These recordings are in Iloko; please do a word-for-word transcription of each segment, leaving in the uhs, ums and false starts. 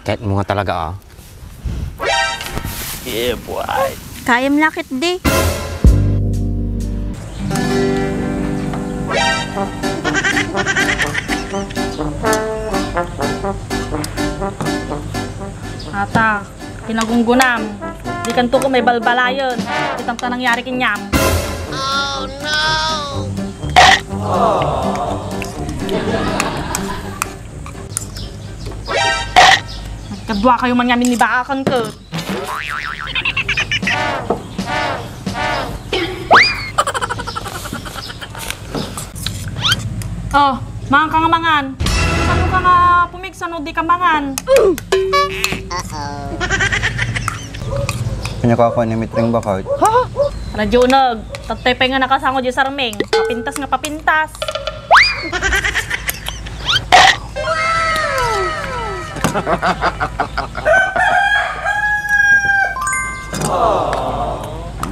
Ket mo nga talaga, ah. Yeah, boy. Kayam lakit di. Ata, pinagunggunam. Di kanto ko may balbalayen. Di kanto nangyari kenyam. Nagkadua kayo man ngamin ni baakan ko. Oh, mangan ka nga mangan. Sano ka nga pumigsa no di ka mangan? Kanya ka ako ni Mitring Bakal. Radyo uneg, tattay pay nga nakasango di sarming. Papintas nga papintas.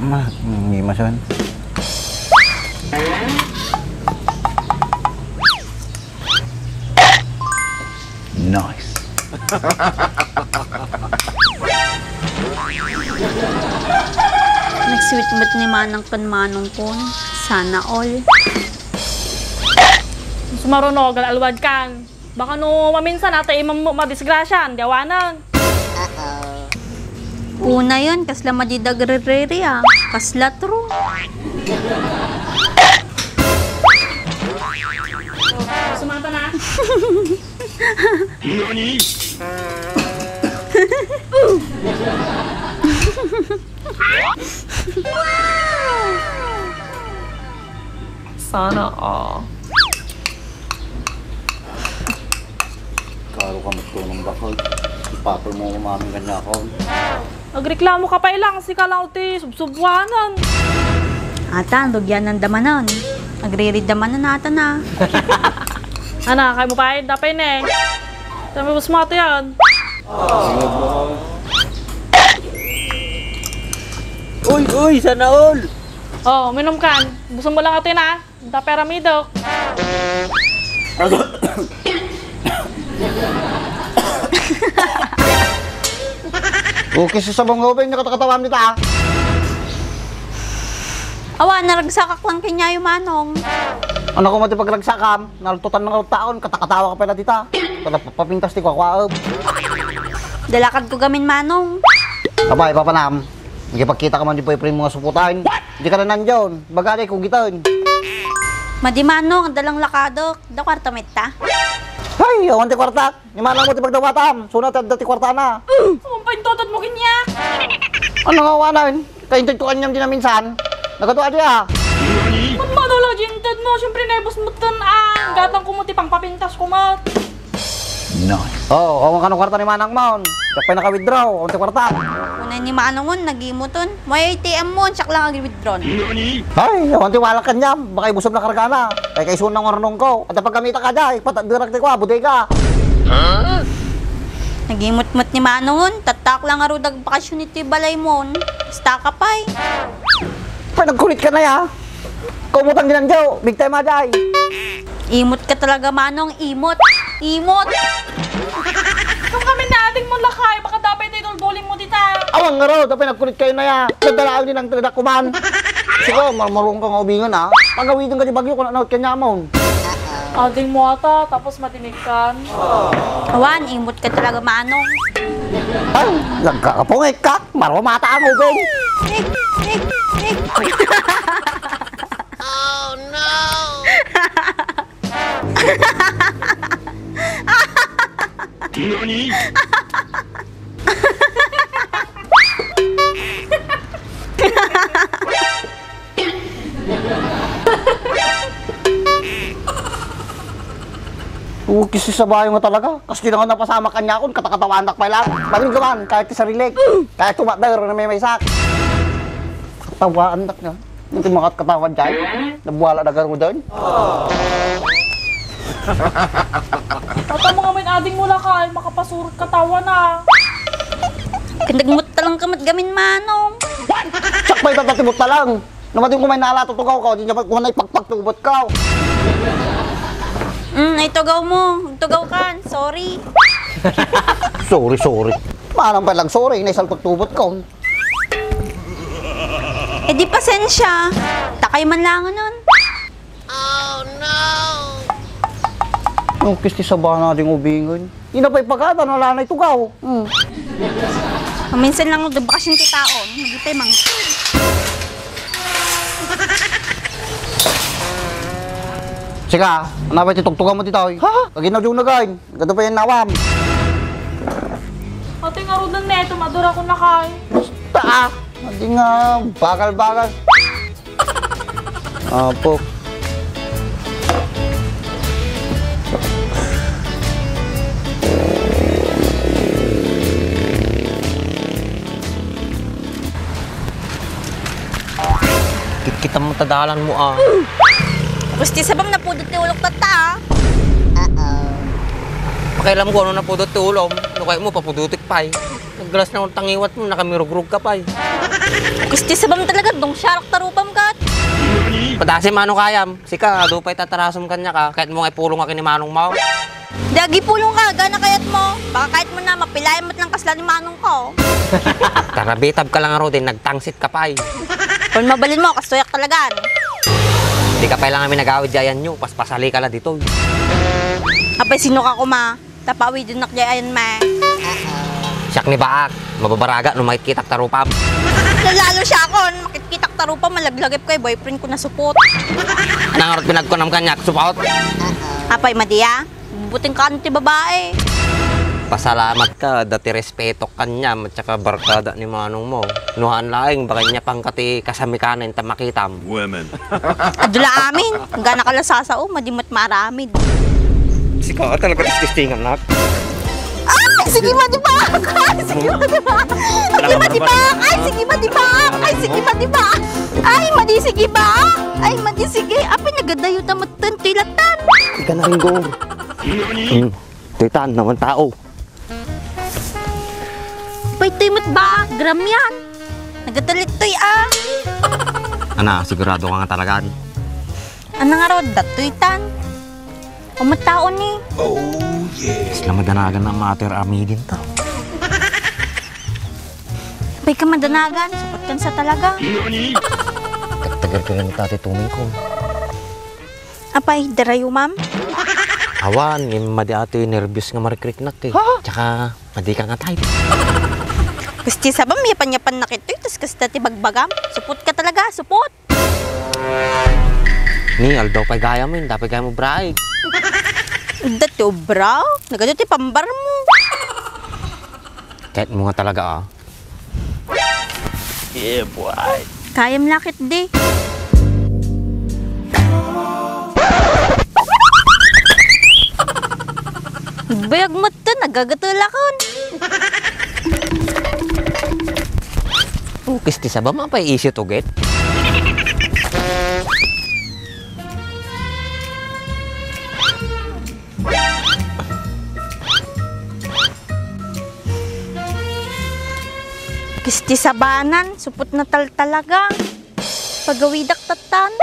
Ma, hindi mason. Nice. Nagsweet met ni Manang ken Manong kon. Sana all. Sumaruno, gal-alwad kan. Baka no maminsan, ata imam mo madisgrasyan, di awanan. Una yun, kasla madi dagrerere, ah. Kasla true. Sumata na. Sana all. Karo ka magtunong bakag. Ipapal mo umamin kanya ako. Agreklamo ka pay lang, sika lang ti subsubuanan. Atan, rugyanan damanan. Agririd damanan atan na. Ana, kay mo pay, dapay ne. Sabi mo smart yan. Uy, uy, sana all. Oh, minum kan. Gusto mo lang ito na. Da piramidok. Okay, sa sabong nga ubing, nakatakatawaan dita, ah. Awa, naragsakak lang kenyayo, Manong. Ano ko mati pagragsakam? Naltutan nga taon, katakatawa ka pala dita. Kada papapintas ti kuakuaeb. Dalakad ko gamin, Manong. Abay, papanam. Nakipagkita ka man di boyfriend mo nga suputan. Di ka na nandiyon. Baga di kung gitan. Madi, Manong, dalang lakadok. Da kwarta metta? Ay, awan ti kwarta. Ni manang mo ti pagdawatam. Suna ti adda ti kwartana. Sumpay intutod mo kaniak. Ano nga awanan? Kainted ko kaniam di na minsan. Nagkatuwa di, ah. Manmano la di inted mo. Siyempre, naibus mo tan, ah. Gatang ko mo ti pangpapintas ko, mat. Nice. Oh, awan kano kwarta ni manang mo. Siak pay naka-withdraw. Awan ti kwarta. Unay ni manang mo, nagimuton. May A T M mo, siak lang agi-withdraw. Ay, awan ti walak kaniam. Baka ibusog na kargana. Kay kaisuna nga arnong ko. At pagkamita ka dyan, patagdurak ti kwa, bodega. Nagimutmut ni Manong, tatak lang arudag bakasyon iti balay mon. Basta ka pay. Pay nagkulit ka na ya. Kaumutan din ang Diyo, big time aday. Imot ka talaga, Manong, imot. Imot. Kung kami na ating mo lakay, baka dapay tayo dulduling mo dita. Awang nga raw, dapay nagkulit kayo na ya. Nagdalaang din ang tagadak kuman. Sige, marmarong ka nga ubingan, ah. Pagawidin ka di bagyo kung ano kanya mo. Ading mo ata, tapos matinig kan. Awan, imot ka talaga, Manong. Ay, nagkakapungit ka. Marumata ang ubing. Ik, ik, ik. Oh, no! Nani? Ukis sa bayo nga talaga. Kas di na nga napasamak kanya akon, katakatawanak pay lang. Bagay gaman, kahit ti sarilik. Kahit tumakder na may maysak. Katawaan nak na. Iti mga katawa dyan, nabuwala na garudan. Tata, mga min ading mo lakay, makapasurot katawa na. Kinagmut talang kamat gamin, Manong. Siak pay tatatibot talang. Namading ko may nala, tutugaw ka, di niya kuha na ipagpagtubot ka. Mm, ay tugaw mo. Tugaw kan. Sorry. Sorry, sorry. Manang pay lang sorry, naisalpot tubot ko. Eh, di pasensya. Takay man langanan. Nung kisti sabana ding ubingan. Ina pay pagada, nalanay tugaw. Hmm. Paminsan lang daw bakasyon ti tao. Hindi pay mang- Sika, ano ba ti tugtugan mo ditoy? Ha? Kaginaw yung nagain. Gato pa yung nawam. Ate, nga rudan neto, madura ko na kay. Basta ah. Hindi nga, bakal-bakal. Apo. Kitkita mo ta dalan mo, ah. Gusti sabam napudot ti ulok tatta, ah. Pakialam ko ano napudot ti ulom. No kaya mo, papudutik pay. Naggalas na tangiwat mo, nakamirugrog ka pay. Gusti sabam talaga, dong siarak tarupam kat. Padasi mano kayam. Sika, adu pay tatarasom kanya ka. Kahit mo nga ipulong ka kini manong mo. Dagi pulong ka, gana kayat mo. Baka kahit mo na, mapilayan mo't lang kasla ni manong ko. Tarabitab ka lang aro din, nagtangsit ka pay. Kung mabalin mo, kastoyak talagan. Di ka pay lang kami nagawid di ayan nyo, paspasali ka la ditoy. Apay, sino ka kuma? Tapawidin nak di ayan me. Siak ni baak, mababaraga no makitkitak tarupam. Lalo siya akon, makitkitak tarupam, malaglagip kay boyfriend ko na supot. Nangarot pinagkunam kanya, supot. Apay, madiya? Buting ka ti babae. Pasalamat ka, dati respeto kanyam, at saka barkada ni manong mo. Nuhaan laeng, baka niya pangkati kasami kanen, ta makitam. Women. Adula amin, gana ka lang sasao, madi met maaramid. Sika, talaga testingan nak. Ay, sige, madi ba? Ay, sige, madi ba? Sige, madi ba? Ay, sige, madi ba? Ay, sige, madi ba? Ay, madi, sige ba? Ay, madi, sige. Apay, nagadayo ta met ten, tilatan. Ika na rin, go. Hmm. Titan, naman tao. Pay, toy met ba? Gram yan. Nagatalit toy, ah. Ana, sigurado ka nga talagan? Ana nga rod, datoy tan. Umat tao ni. Sila madanagan na mater amidin ta. Pay ka madanagan, sapat kan sa talaga. Tagal ka nga mitati tuning ko. Apay, darayo, ma'am? Awan, ngem madi atoy nerbios nga marikriknak ti. Ha? Tsaka, madi ka nga type. Gusti sabam, yapan-yapan na kitoy, tas kasta ti bagbagam. Supot ka talaga, supot! Ni, aldaw pay gayam, eh, dapay gayam ubraig. Dati ubra? Nagadu ti pambar mo. Kahit mo nga talaga, ah. Yeah, boy. Kayam lakit di. Bayag mo to, nagagatalakon. Ukis ti saba, mapay isyu to, get? Kisti sabanan, supot na tal talaga. Pagawidak tattan.